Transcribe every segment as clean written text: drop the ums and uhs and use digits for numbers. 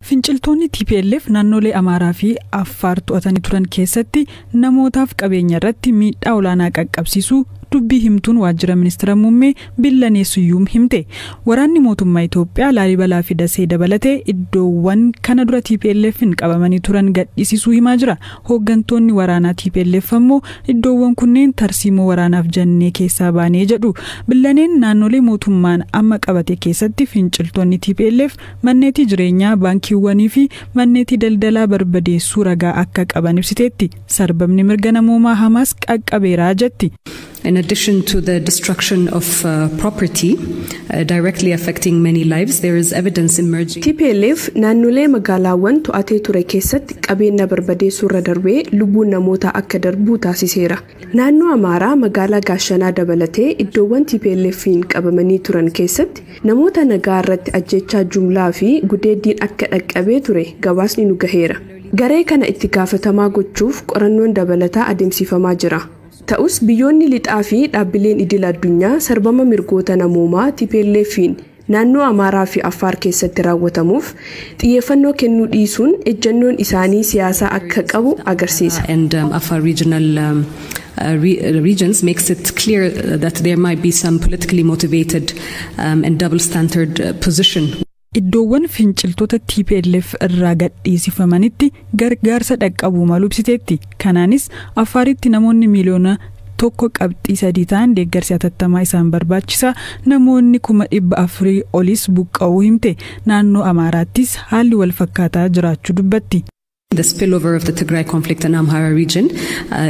Finciltoonni TPLF naannolee Amaaraa fi Affaar to'atanii turan keessatti namootaaf qabeenya irratti miidhaa olaanaa qaqqabsiisuu dubbii himtuun waajjira ministeera muummee Billanee Suyyuum himte. Waraanni mootummaa Itoophiyaa Laalibalaa fi Dasee dabalatee iddoowwan kana dura TPLF'n qabamanii turan gadhiisisuu himaa jira. Hooggantoonni waraanaa TPLF ammoo iddoowwan kunneen tarsiimoo waraanaaf jennee keessaa baanee jedhu. Billaneen naannolee mootummaan amma qabate keessatti finciltoonni TPLF manneetii jireenyaa, baankiiwwanii fi manneetii daldalaa barbadeessuu ragaa akka qaban ibsiteetti. Sarbamni mirga namoomaa hamaas qaqqabeeraa jetti. In addition to the destruction of property directly affecting many lives, there is evidence emerging. TPLF naannolee magaalaawwan to'atee ture keessatti qabeenya barbadeessuu irra darbee lubbuun namootaa akka darbu taasiseera. Naannoo Amaaraa magaalaa Gaashanaa dabalatee iddoowwan TPLF'n qabamanii turan keessatti namoota nagaa irratti ajjechaa jumlaa fi gudeeddiin akka dhaqqabee ture gabaasni nu gaheera. Garee kana itti gaafatamaa gochuuf qorannoon dabalataa adeemsifamaa jira. Ta'us biyyoonni lixaa fi dhaabbileen idil addunyaa sarbama mirgoota namoomaa TPLF'n naannoo Amaaraa fi Affaar keessatti raawwatamuuf xiyyeeffannoo kennuu dhiisuun ejjennoon isaanii siyaasaa akka qabu agarsiisa. And Afar regional regions makes it clear that there might be some politically motivated and double standard position. Iddoowwan finciltoota TPLF irraa gadhiisifamanitti gargaarsa dhaqqabuu malu ibsiteetti. Kanaanis Affaaritti namoonni 1.3 miiliyoona ta'an deeggarsi hatattamaa isaan barbaachisa. Namoonni 400,000 olis buqqa'uu himte. Naannoo Amaaraattis haalli wal fakkaataa jiraachuu dubbatti. The spillover of the Tigray conflict in Amhara region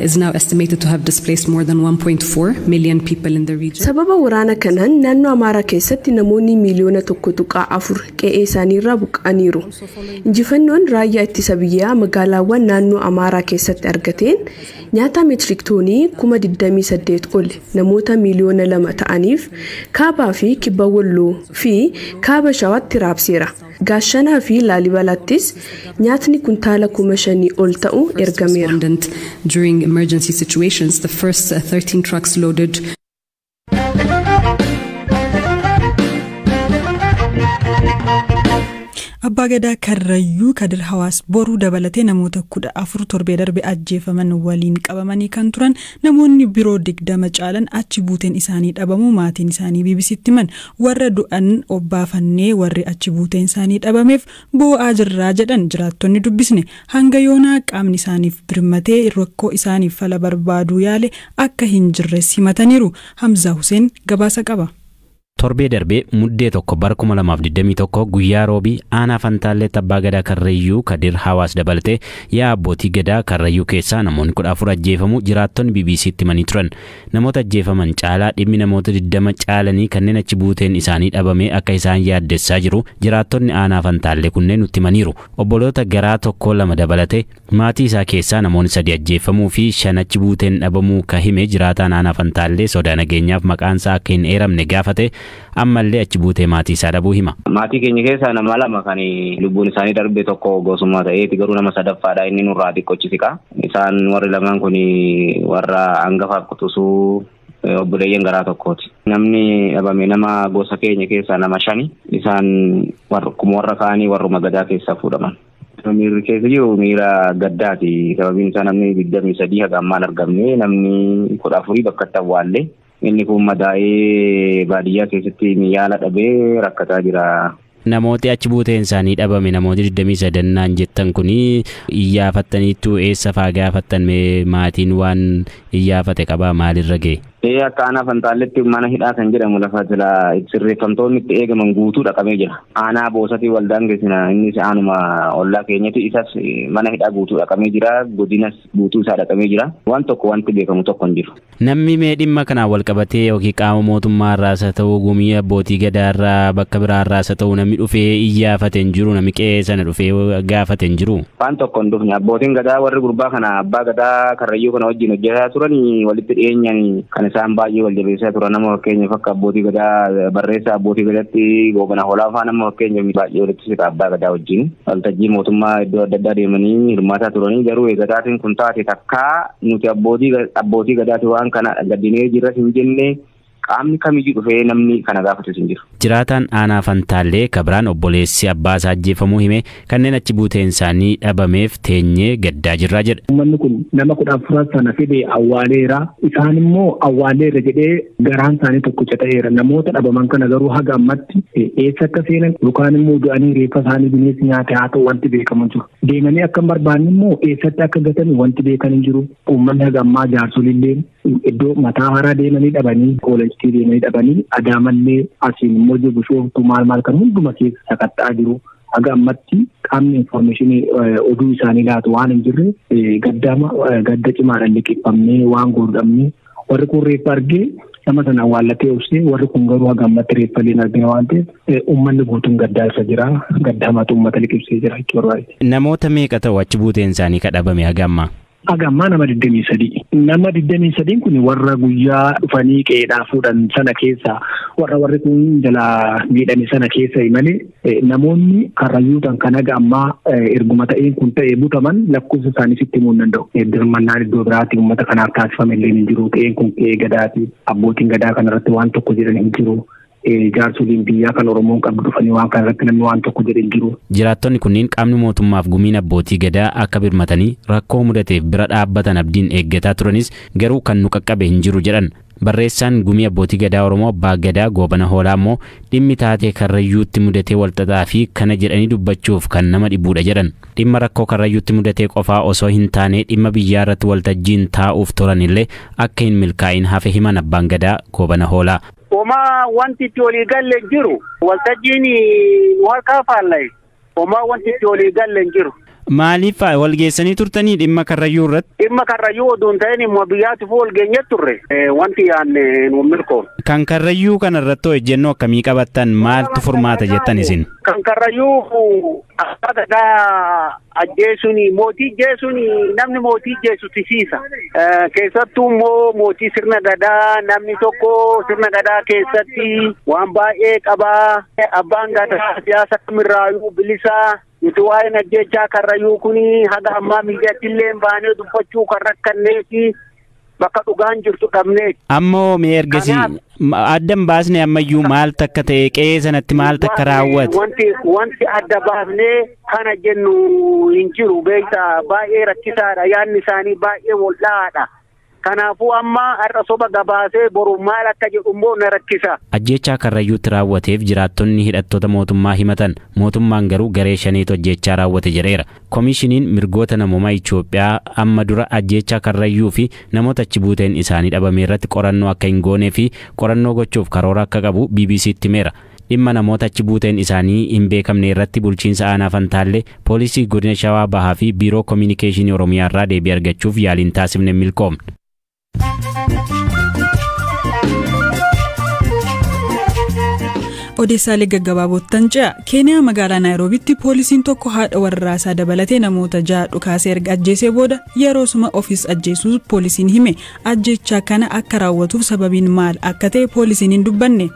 is now estimated to have displaced more than 1.4 million people in the region. Sababa waraana kanaan naannoo Amaaraa keessatti namoonni 1.4 miiliyoona qe'ee isaaniirraa buqqa'aniiru. Injifannoon raayyaa ittisa biyyaa magaalaawwan naannoo Amaaraa keessatti argateen nyaata meetirik toonii 28,000 ol namoota 2 miiliyoona ta'aniif kaabaa fi kibba Walloo fi kaaba Shawaatti raabseera. Gaashanaa fi Laalibalaattis nyaatni kuntaala 5,000 ol ta'u ergameera. Respondent during emergency situations, the first 13 trucks loaded Abbaa Gadaa Karrayyuu Kadir Hawaas Boruu dabalatee namoota 14 torbee darbe ajjeefaman waliin qabamanii kan turan namoonni biroo 20 caalan achi buuteen isaanii dhabamuu maatiin isaanii BBCtti himan. Warra du'an obbaafannee warri achi buuteen isaanii dhabameef boo'aa jirraa jedhan jiraattonni dubbisne. Hanga yoonaa qaamni isaaniif birmatee rakkoo isaaniif fala barbaaduu yaale akka hin jirres himataniiru. Hamzaa Hussein gabaasa qaba. Torbee darbee Muddee 1 bara 2021 guyyaa roobii aanaa Fantaalleetti Abbaa Gadaa Karrayyuu Kadir Hawaas dabalatee yaa abbootii gadaa Karrayyuu keessaa namoonni 14 ajjeefamuu jiraattonni BBCtti himanii turan. Namoota ajjeefaman caalaa dhimmi namoota 20 caalanii kanneen achi buuteen isaanii dhabamee akka isaan yaaddessaa jiru jiraattonni aanaa Fantaallee kunneen nutti himaniiru. Obboloota garaa tokko lama dabalatee maatii isaa keessaa namoonni sadi ajjeefamuu fi shan achi buuteen dhabamuu ka hime jiraataan aanaa Fantaallee sodaa nageenyaaf maqaan isaa akka hin eeramne gaafate ammallee achi buutee maatii isaa dhabuu hima. Maatii keenya keessaa nama lama kan lubbuun isaanii darbe, tokko gosummaa ta'eeti, garuu nama sadaffaadha, inni nurraa xiqqochi siqa. Isaan warri lamaan kun warra hangafaaf quxisuu obboleeyyan garaa tokkooti. Namni dhabame nama gosa keenya keessaa nama shani. Isaan akkuma warra kaanii warruma gadaa keessaa fuudhaman. Miirri keessa jiru miira gaddaati. Sababiin isaa namni 23 haga ammaan argamne, namni 14 bakka itti awwaalle. Inni kun madaa'ee baadiyyaa keessatti yaala dhabee rakkataa jira. Namooti achi buuteen isaanii dhabame namooti 23 naan jettan kuni iyyaafattaniittu? Eessa faa gaafattan? Maatiin waan iyyaafate qabaa? Maalirra ga'e? Ee, akka aanaa Fantaalletti mana hidhaa kan jedhamu lafa jala sirreeffamtoonni itti eegaman guutuu dhaqamee jira. Aanaa Boosatii waldaan geessina, innis aanuma ollaa keenyatti, isas mana hidhaa guutuu dhaqamee jira. Godinas guutuu isaa dhaqamee jira. Waan tokko wanti beekamu tokko hin jiru. Namni mee dhimma kanaan wal qabatee yookiin qaama mootummaa irraas haa ta'u, gumii abbootii gadaa irraa, bakka biraa irraas haa ta'u, namni dhufee iyyaafate hin jiru? Namni qe'ee sana dhufee gaafate hin jiru? Waan tokko hin dhufne. Abbootiin gadaa warri gurbaa kana abbaa gadaa Karrayyuu kana wajjin hojjetaa turan, walitti dhiyeenyaan kan isaan baay'ee wal jabeessaa turan, nama fakkeenyaaf akka abbootii gadaa barreessaa abbootii gadaatti Goobana Hoolaa fa'aa, nama fakkeenyaaf baay'ee walitti siqa abbaa gadaa wajjin waltajjii mootummaa iddoo adda addaa deemanii hirmaataa turanii. Garuu eegataatiin kun taate takkaa nuti abbootii gadaati waan kana gaddinee jirras hin jenne. Qaamni kamiyyuu dhufee namni kana gaafates hin jiru. Jiraataan aanaa Fantaallee Kabiraan obboleessi abbaa isaa ajjeefamuu hime kanneen achi buuteen isaanii dhabameef teenyee gaddaa jirraa jedha. Uummanni kun nama 14 sana fide awwaaleera. Isaan immoo awwaaleera jedhee garaan isaanii tokkicha ta'eera. Namoota dhabaman kana garuu haga ammatti eessa akka seenan yookaan immoo du'anii reeffa isaanii bineensi nyaate haa ta'u wanti beekamu jiru. Deemanii akka hin barbaanne immoo eessatti akka gatan wanti beekan hin jiru. Uummanni haga ammaa jaarsoliillee iddoo mataa haaraa deemanii dhabanii koolejii deemanii dhabanii Adaamallee asiin immoo jiru Bishooftuu maal maal kan hunduma keessa sakatta'aa jiru. Haga ammatti qaamni infoormeeshinii oduu isaanii laatu waan hin jirre gadda cimaadhaan liqeeffamnee waan godhamne warri kun reeffa argee nama sana awwaallatee obsee warri kun garuu haga ammatti reeffa illee hin argine waan ta'eef uummanni guutuun gaddaa irra jira. Gadda hamaatu uummata liqimsee jira jechuudha. Namoota meeqa ta'u achi buuteen isaanii kadhabame haga ammaa? Haga ammaa nama 23. Nama 23 kun warra guyyaa dhufanii qe'eedhaa fuudhan sana keessa warra warri kun jalaa miidhame sana keessa malee namoonni karrayyuu ta'an kan haga ammaa erguma ta'een kun ta'e butaman lakkoofsa isaanii sitti himuu hin danda'u. Dirmannaan iddoo biraatti uummata kanaaf taasifame illee hin jiru. Qe'een kun qe'ee gadaati. Abbootiin gadaa kanarratti waan tokko jedhan hin jiru. Jaarsoliin biyyaa kan Oromoon qabdu dhufanii waan kana irratti namni waan tokko jedhe hin jiru. Jiraattonni kunniin qaamni mootummaaf gumiin abbootii gadaa akka birmatanii rakkoo mudateef bira dhaabbatan abdiin eeggataa turanis garuu kan nu qaqqabe hin jiru jedhan. Barreessaan gumii abbootii gadaa Oromoo Abbaa Gadaa Goobana Hoolaa immoo dhimmi taatee Karrayyuutti mudatee walxaxaa fi kana jedhanii dubbachuuf kan nama dhibuudha jedhan. Dhimma rakkoo Karrayyuutti mudatee qofaa osoo hin taane dhimma biyyaa irratti waltajjiin taa'uuf turan illee akka hin milkaa'in hafe himan Abbaan Gadaa Goobana Hoolaa. Homaa wanti itti walii galle hin jiru. Waltajjiin nu harkaa faalla'e. Homaa wanti itti walii galle hin jiru. Maaliif wal geessanii turtanii dhimma Karrayyuu irratti? Dhimma Karrayyuu oduu hin ta'in immoo biyyaatti wal geenye turre. Wanti yaadne nu milkoon. Kan Karrayyuu kana irratti ejjennoo akkamii qabattan maaltu furmaata jettan isin? Kan Karrayyuu abbaa gadaa ajjeesuun mootii jeesuun namni mootii jeesu tisiisa. Keessattuu immoo mootii sirna gadaa namni tokko sirna gadaa keessatti waan baay'ee qabaa. Abbaan gadaa siyaasa kamirraayyuu bilisaa. Nuti waa'een ajjechaa Karrayyuu kun haga ammaa miidiyaatti illee baanee dubbachuu kan rakkanneefi bakka dhugaan jirtu dhabneeti. Ammoo mee ergasii adda hin baasne ammayyuu maal takka ta'e qe'ee sanatti maal takka raawwate? Wanti adda baafnee kana jennu hin jiru beektaa baay'ee rakkisaadha yaadni isaanii baay'ee wal'aadha. Kanaafuu amma har'a soba gabaasee boru maal akka jedhu immoo na rakkisa. Ajjechaa Karrayyuutti raawwateef jiraattonni hidhattoota mootummaa himatan mootummaan garuu garee shaniitu ajjechaa raawwate jedheera. Koomishiniin mirgoota namoomaa Itoophiyaa amma dura ajjechaa Karrayyuu fi namoota achi buuteen isaanii dhabame irratti qorannoo akka hin goonee fi qorannoo gochuuf karoora akka qabu BBCtti himeera. Dhimma namoota achi buuteen isaanii hin beekamne irratti bulchiinsa aanaa Fantaallee poolisii godina Shawaa Bahaa fi biiroo koominikeeshinii Oromiyaa irraa deebii argachuuf yaaliin taasifne milkoomne. Odeessaalee gaggabaabootan ce'a. Keeniyaa magaalaa Naayiroobitti poolisiin tokko haadha warraasaa dabalatee namoota 6 dhukaasee erga ajjeesee booda yeroo suma ofiis ajjeesuu poolisiin hime. Ajjechaa kana akka raawwatuuf sababiin maal akka ta'e poolisiin hin dubbanne.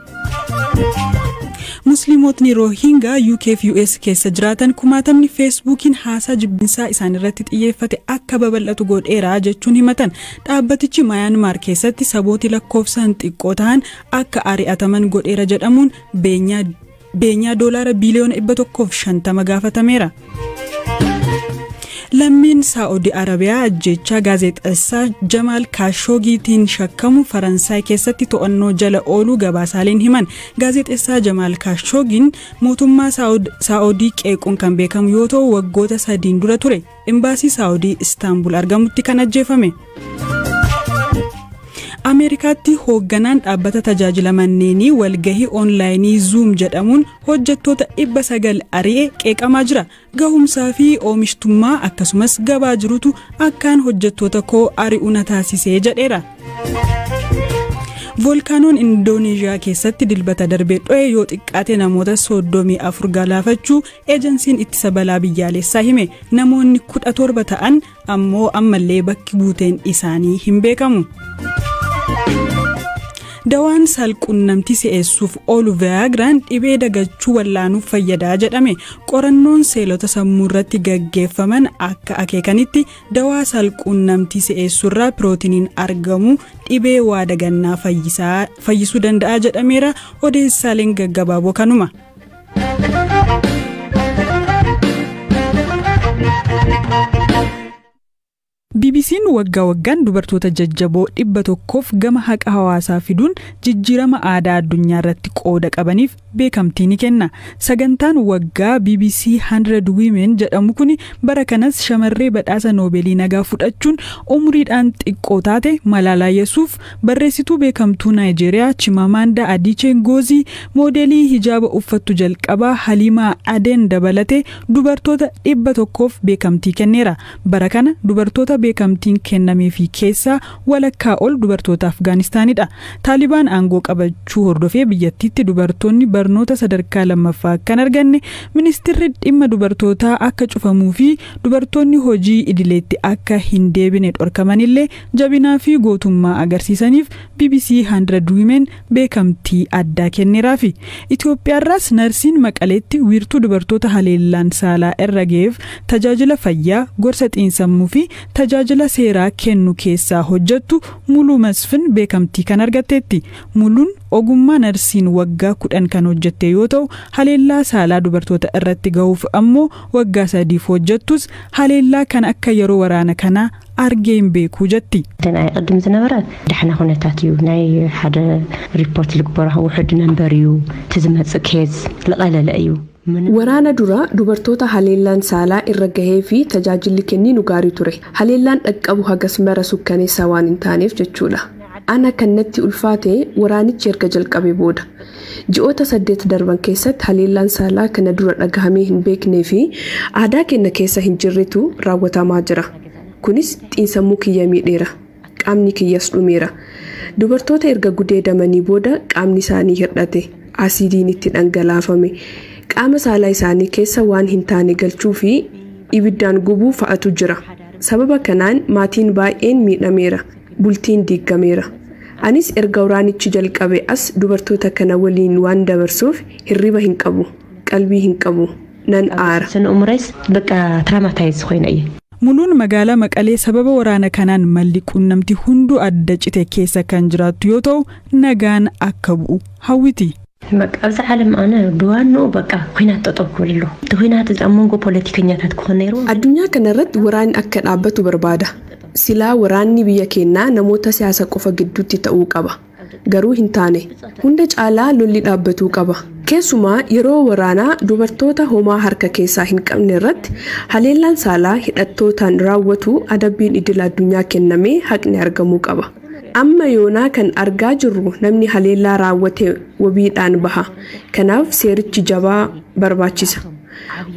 Musliimotni Rohingaa UK fi US keessa jiraatan kumaatamni Feesbuukiin haasaa jibbinsaa isaan irratti xiyyeeffate akka babal'atu godheera jechuun himatan. Dhaabbatichi Mayaanmaar keessatti sabooti lakkoofsaan xiqqoo ta'an akka ari'ataman godheera jedhamuun beenyaa $150 biliyoona gaafatameera. Lammiin Saa'udii Arabiyaa ajjechaa gaazexeessaa Jamaal Kaashoogiitiin shakkamu Faransaay keessatti to'annoo jala ooluu gabaasaaleen himan. Gaazexeessaa Jamaal Kaashoogiin mootummaa Saa'udii qeequun kan beekamu yoo ta'u waggoota 3 dura ture imbaasii Saa'udii Istaanbul argamutti kan ajjeefame. Ameerikaatti hoogganaan dhaabbata tajaajila manneenii walgahii oonlaayinii Zoom jedhamuun hojjettoota 900 ari'ee qeeqamaa jira. Gahumsaa fi oomishtummaa akkasumas gabaa jirutu akkaan hojjettoota koo ari'u na taasisee jedheera. Volkaanoon Indoneeziyaa keessatti dilbata darbee dho'e yoo xiqqaate namoota 34 galaafachuu eejensiin ittisa balaa biyyaalessaa hime. Namoonni 17 ta'an ammoo ammallee bakki buuteen isaanii hin beekamu. Dawaan saalqunnamtii si'eessuuf oolu Viyaagiraan dhibee dagachuu wallaanuuf fayyadaa jedhame. Qorannoon seelota sammuu irratti gaggeeffaman akka akeekanitti dawaa saalqunnamtii si'eessuurraa pirootiiniin argamu dhibee waa dagannaa fayyisuu danda'a jedhameera. Odeessaaleen gaggabaaboo kanuma. BBC'n waggaa waggaan dubartoota jajjaboo 100 gama haqa hawaasaa fiduun jijjiirama aadaa addunyaa irratti qooda qabaniif beekamtii ni kenna. Sagantaan waggaa BBC 100 Women jedhamu kun bara kanas shamarree badhaasa Noobeelii nagaa fudhachuun umriidhaan xiqqoo taate Malaalaa Yesuuf, barreessituu beekamtuu Naayijeeriyaa Chimamanda Adichie Ngozi, moodelii hijaaba uffattu jalqabaa Halimaa Aden dabalatee dubartoota 100 beekamtii kenneera. Bara kana dubartoota beekamtiin kennameefii keessaa walakkaa ol dubartoota Afgaanistaanidha. Taalibaan aangoo qabachuu hordofee biyyattiitti dubartoonni barnoota sadarkaa lammaffaa kan arganne, ministeerri dhimma dubartootaa akka cufamuu fi dubartoonni hojii idileetti akka hin deebine dhorkamanillee jabinaa fi gootummaa agarsiisaniif BBC 100 Women beekamtii addaa kenneeraafi. Itoophiyaarraas narsiin Maqaleetti wiirtuu dubartoota haleellaan saalaa irra ga'eef tajaajila fayyaa, gorsa xiinsammuu fi tajaajila seeraa kennu keessaa hojjettu Muluu Masfin beekamtii kan argatteetti. Muluun ogummaa narsiin waggaa 10 kan hojjette yoo ta'u, haleellaa saalaa dubartoota irratti gahuuf ammoo waggaa 3 hojjettus haleellaa kan akka yeroo waraana kanaa argee hin beeku jetti. ናይ ቅድም ዝነበረ ዳሕና ኩነታት እዩ ናይ ሓደ ሪፖርት ዝግበሮ ውሕድ መንበር እዩ እቲ ዝመፅእ ኬዝ ዝቐለለ እዩ። Waraana dura dubartoota haleellaan saalaa irra gahee fi tajaajilli kenninu gaarii ture. Haleellaan dhaqqabu hagas mara sukkaneessaa waan hin taaneef jechuudha. Ana kan natti ulfaate waraanichi erga jalqabe booda. Ji'oota 8 darban keessatti haleellaan saalaa kana dura dhagahamee hin beeknee fi aadaa keenya keessa hin jirretu raawwatamaa jira. Kunis xiinsammuu kiyya miidheera. Qaamni kiyyas dhumeera. Dubartoota erga gudeedamanii booda qaamni isaanii hir'ate. Asiidiin itti dhangalaafame. Qaama saalaa isaanii keessa waan hin taane galchuu fi ibiddaan gubuu fa'atu jira. Sababa kanaan maatiin baay'een miidhameera. Bultiin diigameera. Anis erga waraanichi jalqabe as dubartoota kana waliin waan dabarsuuf hirriba hin qabu. Qalbii hin qabu. Nan aara. ስንኡምረይስ በቃ ትራማታይዝ ኮይነ እየ። Muluun magaalaa Maqalee sababa waraana kanaan malli quunnamtii hunduu adda cite keessa kan jiraattu yoo ta'u, nagaan akka bu'u hawwiti. በቃ ኣብዚ ዓለም ኣነ ብዋንኡ በቃ ኩናት ጠጠው ክብል ኣለዎ። እቲ ኩናት ኣብ መንጎ ፖለቲከኛታት ክኾን ነይሩ። Addunyaa kanarratti waraanni akka dhaabbatu barbaada. Silaa waraanni biyya keenyaa namoota siyaasa qofa gidduutti ta'uu qaba. Garuu hin taane. Hunda caalaa lolli dhaabbatuu qaba. Keessumaa yeroo waraanaa dubartoota homaa harka keessaa hin qabne irratti haleellaan saalaa hidhattootaan raawwatu adabbiin idil addunyaa kennamee haqni argamuu qaba. Amma yoonaa kan argaa jirru namni haleellaa raawwate wabiidhaan baha. Kanaaf seerichi jabaa barbaachisa.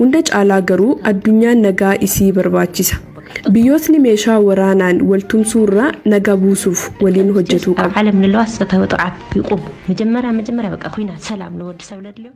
Hunda caalaa garuu addunyaan nagaa isii barbaachisa. Biyyootni meeshaa waraanaan waltumsuurraa nagaa buusuuf waliin hojjetuu ኣብ qabu. ዓለም ንለዋ ፆታዊ ጥቕዓት ይቁም። መጀመርያ መጀመርያ በቃ ኩናት ሰላም ንወዲ ሰብ ለድልዮ።